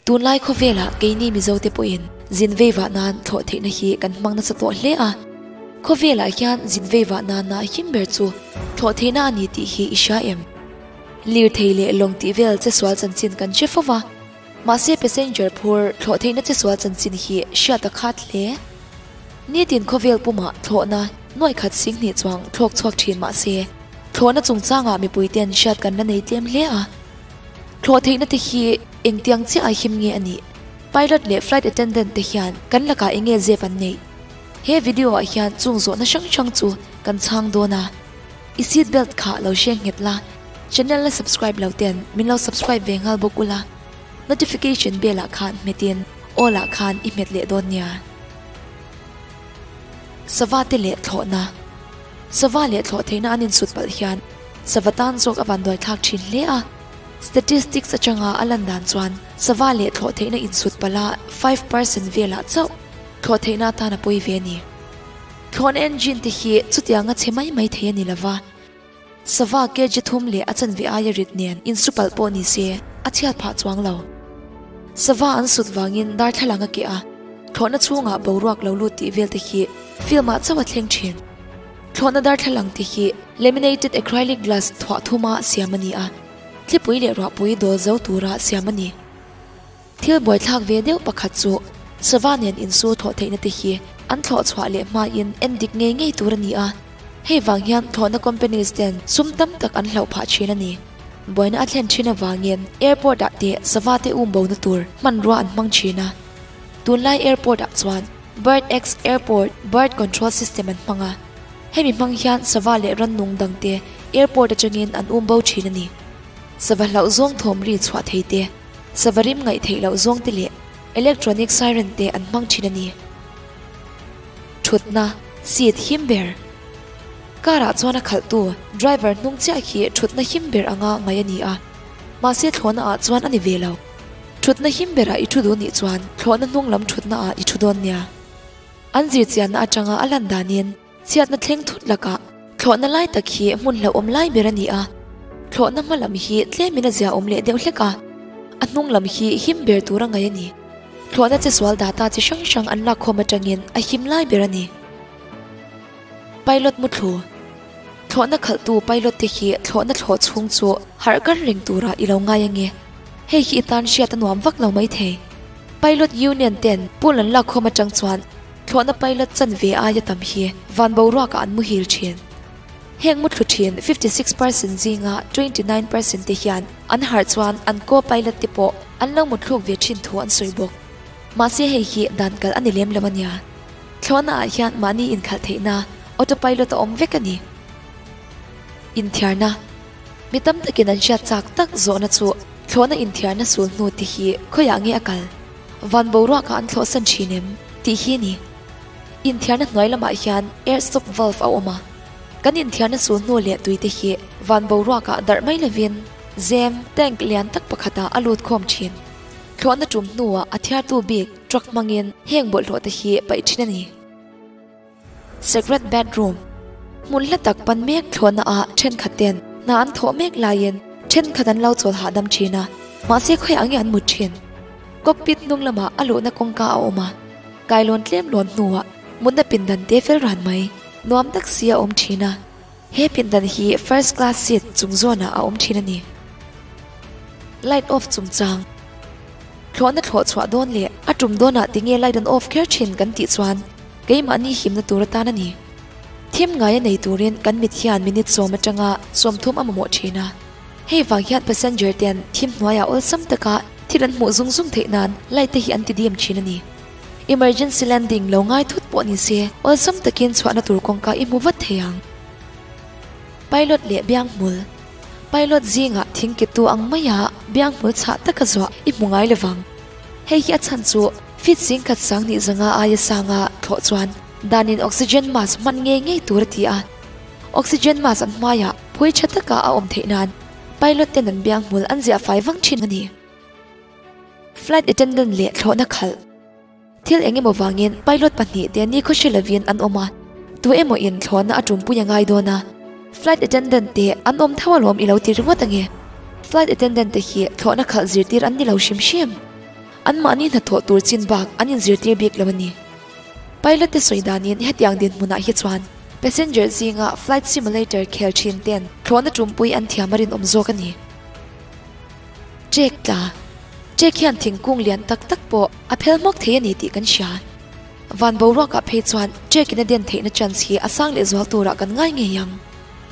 Tunlai khawvelah keini Mizote pawhin zin veivah nan thlawh theihna hi kan hmang nasa tawh hle a. Khawvelah hian zin veivah nana him ber chu thlawh theihna a ni tih hi i hria em? Lirthei leh lawng tih vel chesual chanchin kan hre fo va, mahse passenger phur thlawh theihna chesual chanchin hi hriat a khat hle. Nitin khawvel pumah thlawhna nuaih khat singhnih chuang thlawk chhuak thin mahse thlawhna chungchangah mipuiten hriat kan la nei tlem hle a. Thlawh theihna te hi engtiang chiah a him nge a nih? Pilot leh flight attendant te hian kan lakah eng nge zep an neih? He video ah hian chung zawhna hrang hrang chu kan chhang dawn a. I seat belt kha lo hre nghet la, channel la subscribe lo ten min lo subscribe ve nghal bawk ula, notification bell ah khan hmetin all ah khan i hmet leh dawn nia. Sava te leh thlawhna. Sava leh thlawh theihna an insut palh hian sava tan zawk a vanduai thlak thin hle a. Statistics atanga a lan dan chuan sava leh thlawh theihna insut palh a 5% velah chauh thlawh theihna atan a pawi ve a ni. Thlawhna engine te hi chutianga chhe mai mai thei a ni lova, sava kg thum leh a chanve aia rit nen insu palh pawh ni se a chhiat phah chuang lo. Sava an sut vangin darthlalang a keh a, thlawhna chhungah boruak lo lut tih vel te hi film ah chauh a thleng thin. Thlawhna darthlalang te hi laminated acrylic glass thuah thuma siam a ni a, thlipui leh ruahpui dawl zo tura siam a ni. Thil buaithlak ve deuh pakhat chu sava nen insu thawh theihna te hi an thlawh chhuah leh hmain en dik ngei ngei tur a ni a, hei vang hian thlawhna companies ten sum tam tak an hlauh phah thin a ni. Buaina a thlen thin avangin airport ah te sava te um bona tur hmanrua an hmang thin a. Tunlai airport ah chuan Bird X Airport Bird Control System an hmang a, hemi hmang hian sava leh rannung dangte airport atangin an um bo thin a ni. Sava hlauh zawng thawm ri chhuah thei te, sava rim ngaih theih loh zawng te leh electronic siren te an hmang thin a ni. Thutna, seat, him ber. Car ah chuan a khalhtu, driver, hnung chiah khi thutna him ber anga ngaih a ni a, mahse thlawhna ah chuan a ni ve lo. Thutna him berah i thu duh nih chuan thlawhna hnung lam thutna ah i thu dawn nia. An zirchianna atanga a lan danin chhiatna thleng thut lakah thlawhna lai tak hi hmun hlauhawm lai ber a ni a. Thlawhna hma lam hi tlemin a ziaawm leh deuh hlek a, a hnung lam hi him ber tur a ngaih a ni. Thlawhna chesual data chi hrang hrang an lakkhawm atangin a him lai ber a ni. Pilot muthlu. Thlawhna khalhtu pilot te hi thlawhna thlawh chhung chu harh kar reng turah i lo ngai ange. Hei hi i tan hriat a nuam vak lo maithei. Pilot Union ten pool an lakkhawm atang chuan thlawhna pilot chanve aia tam hi van boruakah an muhil thin. Heng muthlu thin 56% zinga 29% te hian an harh chuan an co-pilot te pawh an lo muthluk ve thin thu an sawi bawk. Mahse hei hi dan kal a ni lem lo a nia. Thlawhna ah hian mahni inkhalh theihna autopilot a awm vek a ni. Inthiarna. Mi tam takin an hriat chak tak zawhna chu thlawhna inthiarna sul hnu te hi khawiah nge a kal? Van boruakah an thlawhsan thin em? tih hi a ni. Inthiarna hnuai lamah hian air stop valve a awm a. Kan inthiarna sul hnu leh tui te hi van boruakah darh mai lovin zem, tank, lian tak pakhatah a lut khawm thin. Thlawhna tum hnuah a thiartu bik truck hmangin heng bawlhhlawh te hi paih thin a ni. Secret bedroom, Hmun hla tak pan mek thlawhna ah thenkhat ten hna an thawh mek laiin thenkhat an lo chawl hahdam thin a, mahse khawiah nge an mut thin? Cockpit hnung lamah a luhna kawngka a awm a, kailawn tlem lawn hnuah mutna pindan te fel ran mai nuam tak si a awm thin a, he pindan hi first class seat chung zawnah a awm thin a ni. Light off chungchang. Thlawhna thlawh chhuah dawn leh a tum dawnah tinge light an off kher thin kan tih chuan keimahni himna tur atan a ni. Thim ngai a nei turin kan mit hian minute sawm atanga 30 a mamawh thin a. Hei vang hian passenger ten thim hnuaiah awlsam taka thil an hmuh zung zung theih nan light te hi an ti dim thin a ni. Emergency landing lo ngai thut pawh ni se awlsam takin chhuahna tur kawngka i hmu vat thei ang. Pilot leh bianghmul. Pilot zingah thingkettu ang maia bianghmul chhah taka zuah i hmu ngai lovang. Hei hi a chhan chu feet zingkhat sang nih zanga aia sanga thlawh chuan danin oxygen mask hman ngei ngei tur a ti a. Oxygen mask an hmaiah phawi tha taka a awm theih nan pilot ten an bianghmul an ziah fai vang thin a ni. Flight attendant leh thlawhna khalh. Thil eng emaw vangin pilot pahnihte ni khaw hre lovin an awm a, tu emaw in thlawhna a tumpui a ngai dawn a. Flight attendant te an awm tho alawm i lo ti ringawt ange. Flight attendant te hi thlawhna khalh zirtir an ni lo hrim hrim. Anmahni hnathawh tur chin bak an inzirtir bik lo a ni. Pilot te sawi danin hetiang dinhmunah hi chuan passenger zinga flight simulator khel thin ten thlawhna tumpui an thiam a rinawm zawk a ni. Ṭek tla, Ṭek hian thingkung lian tak tak pawh a phel hmawk thei a ni tih kan hria. Van boruakah phei chuan ṭekin a den theihna chance hi a sang lehzual turah kan ngai ngei ang.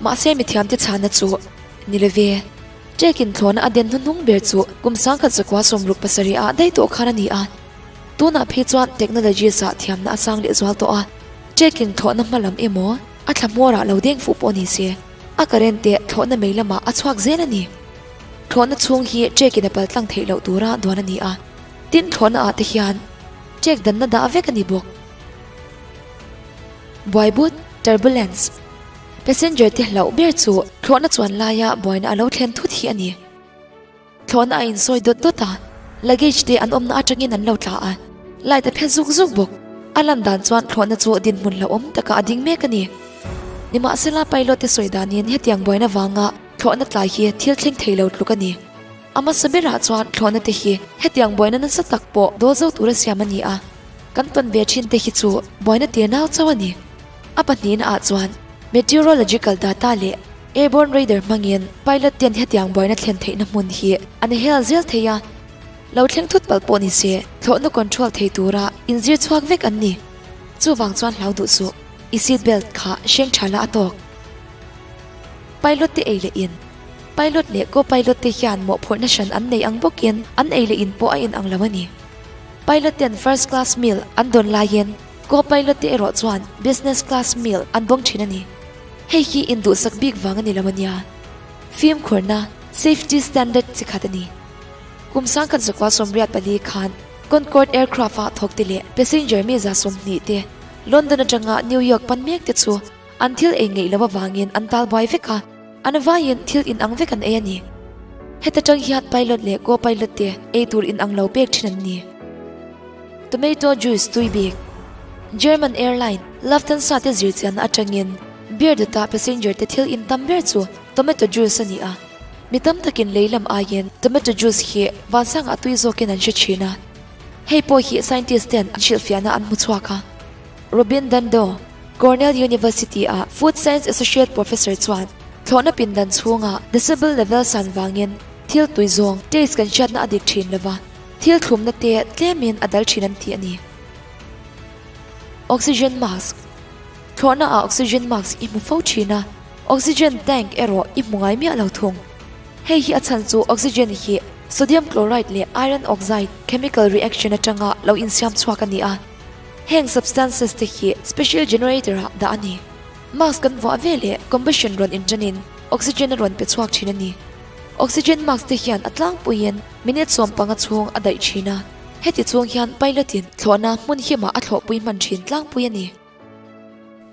Mahse mithiamte chhana chu ni lo ve. Ṭekin thlawhna a den hnuhnung ber chu kum 1967 ah daih tawh khan a ni a. Tunah phei chuan technology zah thiamna a sang lehzual tawh a, ṭekin thlawhna hma lam emaw a thla hmawrah lo deng fuh pawh ni se, a current te thlawhna mei lamah a chhuak zel a ni. Thlawhna chhung hi ṭekin a paltlang theih loh tura duan a ni a, tin thlawhna ah te hian ṭek danna dah vek a ni bawk. Buaibut, turbulence, Passenger te hlauh ber chu thlawhna chuan laia buaina a lo thlen thut hi a ni. Thlawhna a insawi dawt dawt a, luggage te an awmna atangin an lo tla a, light a phe zuk zuk bawk. A lan dan chuan thlawhna chu dinhmun hlauhawm takah a ding mek a ni. Nimahsela pilot te sawi danin hetiang buaina vanga thlawhna tlai hi thil thleng thei lo tluk a ni. A hmasa berah chuan thlawhna te hi hetiang buaina nasa tak pawh dawl zo tura siam a ni a, kan tawn ve thin te hi chu buaina tir nau chauh a ni. A pahnihna ah chuan meteorological data leh airborne radar hmangin pilot ten hetiang buaina thlen theihna hmun hi an hel zel thei a, lo thleng thut palh pawh ni se thlawhna control thei tura inzir chhuak vek an ni. Chuvang chuan hlau duh suh, i seat belt kha hreng tha la a tawk. Pilot te ei leh in. Pilot leh co-pilot te hian mawhphurhna hran an nei ang bawkin an ei leh in pawh a inang lo a ni. Pilot ten first class meal an dawn laiin Co-pilot te erawh chuan business class meal an bawng thin a ni. Hei hi induhsak bik vang a ni lo a nia. Fimkhurna, safety standard, chi khat a ni. Kum 1984 khan Concorde aircraft ah thawk te leh passenger mi 20 te London atanga New York pan mek te chu an thil ei ngeih lo avangin an tal buai vek a, an vaiin thil inang vek an ei a ni. Heta tang hian pilot leh co-pilot te ei tur inang lo pek thin an ni. Tomato juice tui bik. German airline Lufthansa te zirchianna atangin beer dawtah passenger te thil in tam ber chu tomato juice a ni a. Mi tam takin lei lam aiin tomato juice hi vansangah tui zawkin an hre thin a. Hei pawh hi scientist ten an hrilhfiahna an hmu chhuak a. Robin Dando, Cornell University a Food Science Associate Professor chuan thlawhna pindan chhunga decibel level san vangin thil tui zawng taste kan hriatna a dik thin lova. Thil thlumna te tlemin a dal thin an ti a ni. Oxygen mask, Thlawhna ah oxygen mask i hmu fo thin a, oxygen tank erawh i hmu ngai miah lo thung. Hei hi a chhan chu oxygen hi sodium chloride leh iron oxide chemical reaction atanga lo insiam chhuak a ni a. Heng substances te hi special generator ah dah a ni. Mask kan vuah ve leh combustion rawn inṭanin oxygen a rawn pe chhuak thin a ni. Oxygen mask te hian a tlangpuiin minute 15 chhung a daih thin a, heti chung hian pilot in thlawhna hmun himah a thlawhpui hman thin tlangpui a ni.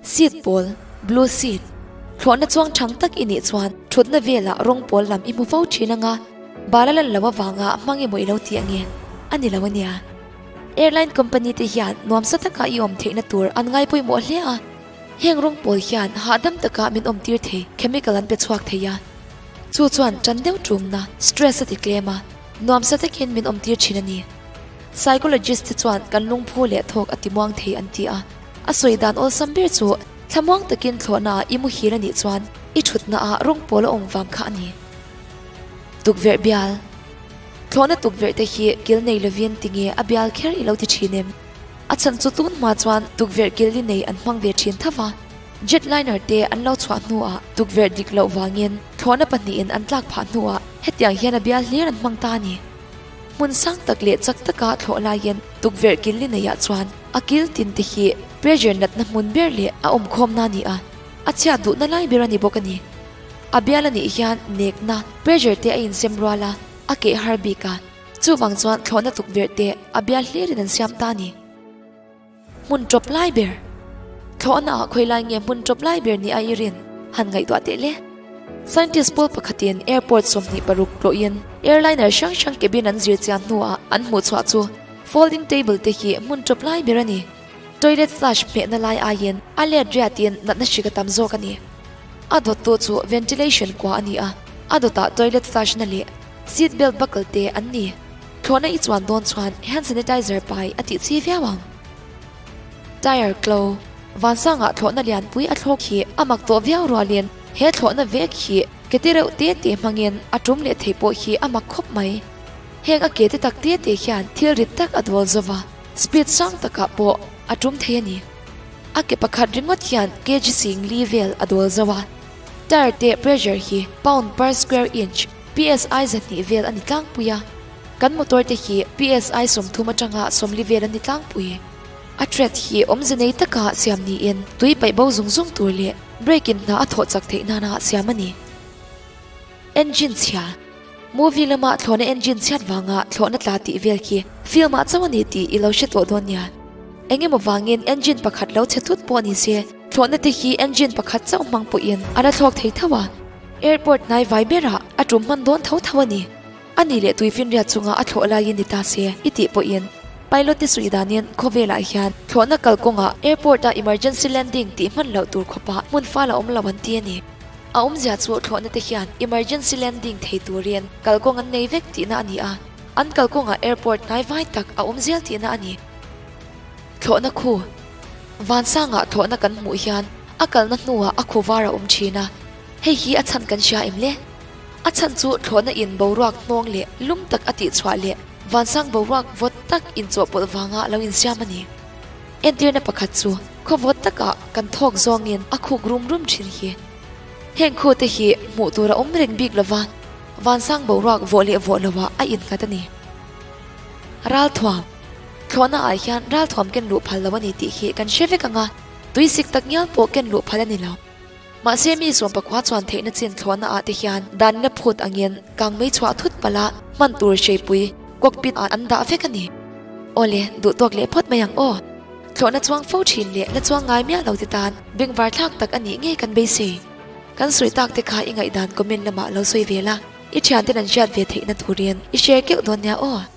Seat pawl, blue seat, Thlawhna chuang thang tak i nih chuan thutna velah rawng pawl lam i hmu fo thin anga bal a lan loh avanga hmang emaw i lo ti ange a ni lo ania. Airline company te hian nuamsa taka i awm theihna tur an ngai pawimawh hle a, heng rawng pawl hian hahdam taka min awmtir thei chemical an pe chhuak thei a. Chu chuan ṭan deuh ṭumna, stress a ti tlem a, nuamsa takin min awmtir ṭhin a ni. Psychologist te chuan kan lungphu leh thawk a ti muang thei an ti a. A sawi dan awlsam ber chu thlamuang takin thlawhnaah i muhil a nih chuan i ṭhutnaah rawng pawl a awm vang kha a ni. Tukverh bial Thlawhna tukverh te hi kil nei lovin tinge a bial kher i lo ti ṭhin em? A chhan chu tun hma chuan tukverh kil li nei an hmang ve ṭhin tho va. Jetliner te an lo chhuah hnuah tukverh dik loh vangin thlawhna pahnihin an tlak phah hnuah hetiang hian a bial hlir an hmang ta a ni. Hmun sang tak leh chak taka thlawh laiin tukverh kil li neiah chuan a kil tin te hi pressure natna hmun ber leh a awmkhawmna a ni a, a chhiat duhna lai ber a ni bawk a ni. A bial a nih hian nekna, pressure te a insem rual a, a keh har bik a, chuvang chuan thlawhna tukverh te a bial hlirin an siam ta a ni. Hmun ṭawp lai ber. Thlawhna ah khawi lai nge hmun ṭawp lai ber ni a i rin? Han ngaihtuah teh le. Scientist pawl pakhatin airport 26 tlawhin airliner hrang hrang cabin an zir chian hnuah an hmuh chhuah chu folding table te hi hmun ṭawp lai ber a ni. Toilet flush hmehna lai aiin a let riatin natna hrik a tam zawk a ni. A dawttu chu ventilation kua a ni a, a dawtah toilet flush na leh seat belt buckle te an ni. Thlawhna i chuan dawn chuan hand sanitizer pai a tih chi viau ang. Tyre klo, Vansangah thlawhna lianpui a thlawk hi a mak tawh viau rualin he thlawhna vek hi ke te reuh te te hmangin a tum leh thei pawh hi a mak khawp mai. Heng a ke te tak te te hian thil rit tak a dawl zo va, speed sang takah pawh a tum thei a ni. A ke pakhat ringawt hian kg sing li vel a dawl zo a. Tyre te pressure hi pound per square inch, psi, 200 vel a ni tlangpui a. Kan motor te hi psi 30 atanga 40 vel a ni tlangpui. A tread hi awmze nei taka siam niin tui paih bo zung zung tur leh brake in hna a thawh chak theih nana siam a ni. Engine chhia, Movie lama thlawhna engine chhiat vanga thlawhna tla tih vel khi film ah chauh a ni tih i lo hre tawh dawn nia. Eng emaw vangin engine pakhat lo chhe thut pawh ni se, thlawhna te hi engine pakhat chauh hmang pawhin a la thlawk thei tho a. Airport hnai vai berah a tum hman dawn tho tho a ni. A ni leh tuifinriat chunga a thlawh laiin ni ta se i tih pawhin pilot te suih danin khawvelah hian thlawhna kalkawngah airport-a emergency landing tih hman loh tur khawpa hmun fal a awm lo an ti a ni. A awmzia chu thlawhna te hian emergency landing thei turin kalkawng an nei vek tihna a ni a, an kalkawngah airport hnai vai tak a awm zel tihna a ni. Thlawhna khu Vansangah thlawhna kan hmuh hian a kalna hnuah a khu var a awm thin a, hei hi a chhan kan hria em le? A chhan chu thlawhna in boruak hnawng leh lum tak a tihchhuah leh vansang boruak vawt tak inchawhpawlh vanga lo insiam a ni. Entirna pakhat chu khaw vawt takah kan thawk zawngin a khuk rum rum thin hi. Heng khute hi hmuh tur a awm reng bik lova, vansang boruak vawh leh vawh loah a innghat a ni. Ralthuam, Thlawhna ah hian ralthuam ken luh phal lo a ni tih hi kan hre vek ang a, tuisik tak ngial pawh ken luh phal a ni lo. Mahse mi sawmpakua chuan theihna chin thlawhna ah te hian danna phut angin kang mei chhuah thut palh a, hman tur hreipui cockpit ah an dah vek a ni. Awle, duh tawk leh phawt mai ang aw. Thlawhna chuang fo thin leh la chuang ngai miah lo te tan bengvar thlak tak a nih ngei kan beisei. Kan sawi tak te kha i ngaihdan comment lamah lo sawi ve la, i thianten an hriat ve theihna turin i share keuh dawn nia aw.